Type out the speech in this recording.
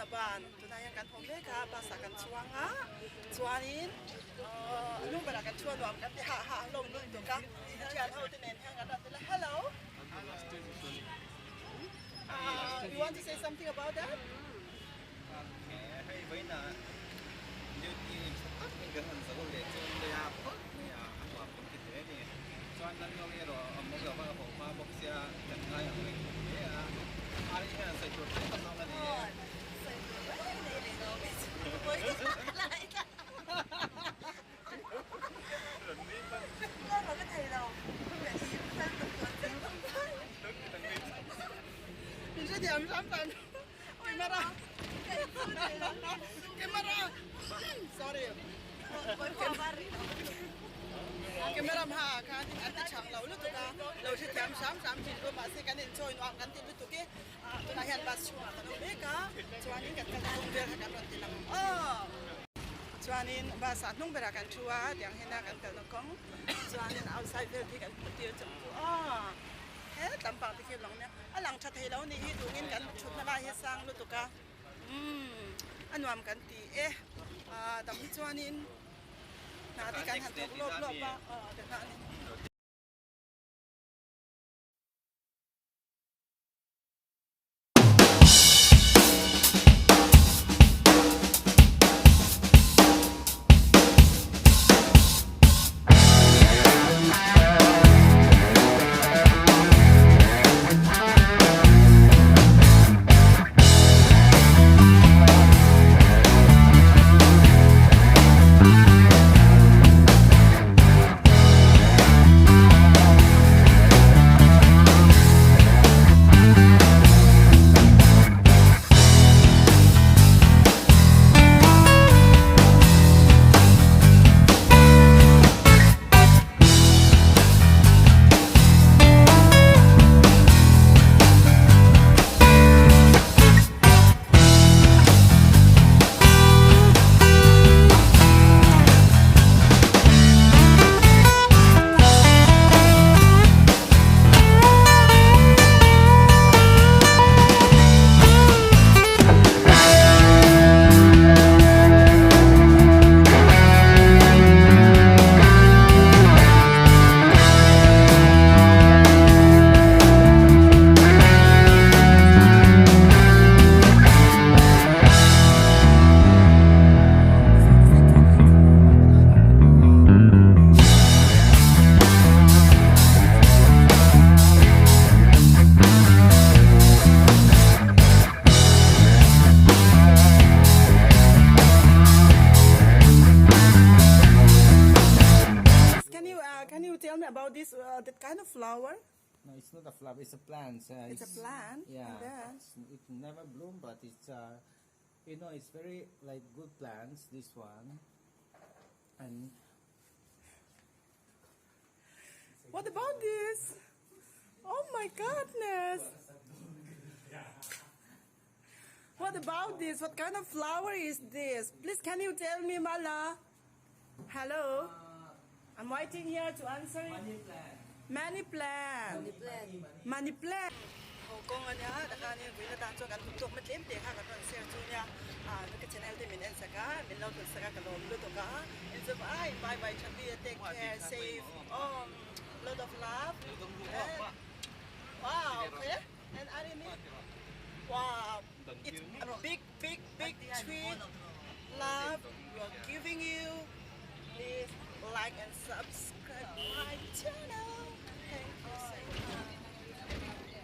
hna ban tunah hian kan haw mek a bus ah kan chuang a chuanin ahh a hnung berah kan chhuah nuam kan ti hah hah hlawm lutuk a thian ho te nen hian kan rawn ti la hello ahh you want to say something about that? Duty tha tak in kan han zo leh chu an lei a phawt mai a, a nuam kan ti hle a ni. Chuan Lalnuang erawh a awm lo va, a haw hma bawk sia kan ngai ang reng hle a, Ari hian sawi tur tlem a zawng a ni e. Sawi tur reng nei leh lo mai chu pawi lai ta. Ka thei lo, ka im fel tuk chuan cheng Min hrethiam hram hram. Camera. Camera. Sorry. Camera hma ah khan an ti chang lo lutuk a, lo hrethiam hram hram thin ru mahse kan enjoy nuam kan ti lutuk e. Tunah hian bus chhungah kan awm mek a, chuanin kan kalna kawng vel kha kan rawn ti lang aw. Chuanin bus ah hnung berah kan thu a, tiang hian a kan kalna kawng chuanin outside vel khi kan hmuh tir chang chu aw. He tlampang te khi lang nia a lang tha thei lo ni hi tungin kan thutna lai hi a sang lutuk a umm a nuam kan ti e ah dang hi chuanin hna te kan han thawk lawp lawp a aw te hna a ni. Can you uh, can you tell me about this uh, that kind of flower? No, it's not a flower. It's a plant. Uh, it's, it's a plant. Yeah. It's, it never bloom, but it's uh, you know, it's very like good plants. This one, and what about this? Oh my goodness! What about this? What kind of flower is this? Please, can you tell me, Mala? Hello? I'm waiting here to answer it. Money plant. Money plant. Money plant. Money plant. Ho kawng a nia, takhanin vuina tan chuan kan hmu tawk matlem teh kha kan rawn share chu nia. Ah, ka channel te min en sak a, min lo tlun sak a, ka lawm lutuk a. In chu ai, bye bye tha bi, take care, safe, oh, lot of love. And, wow, okay. And Arini, wow, it's a big, big, big treat. Love we are giving you. Please like and subscribe.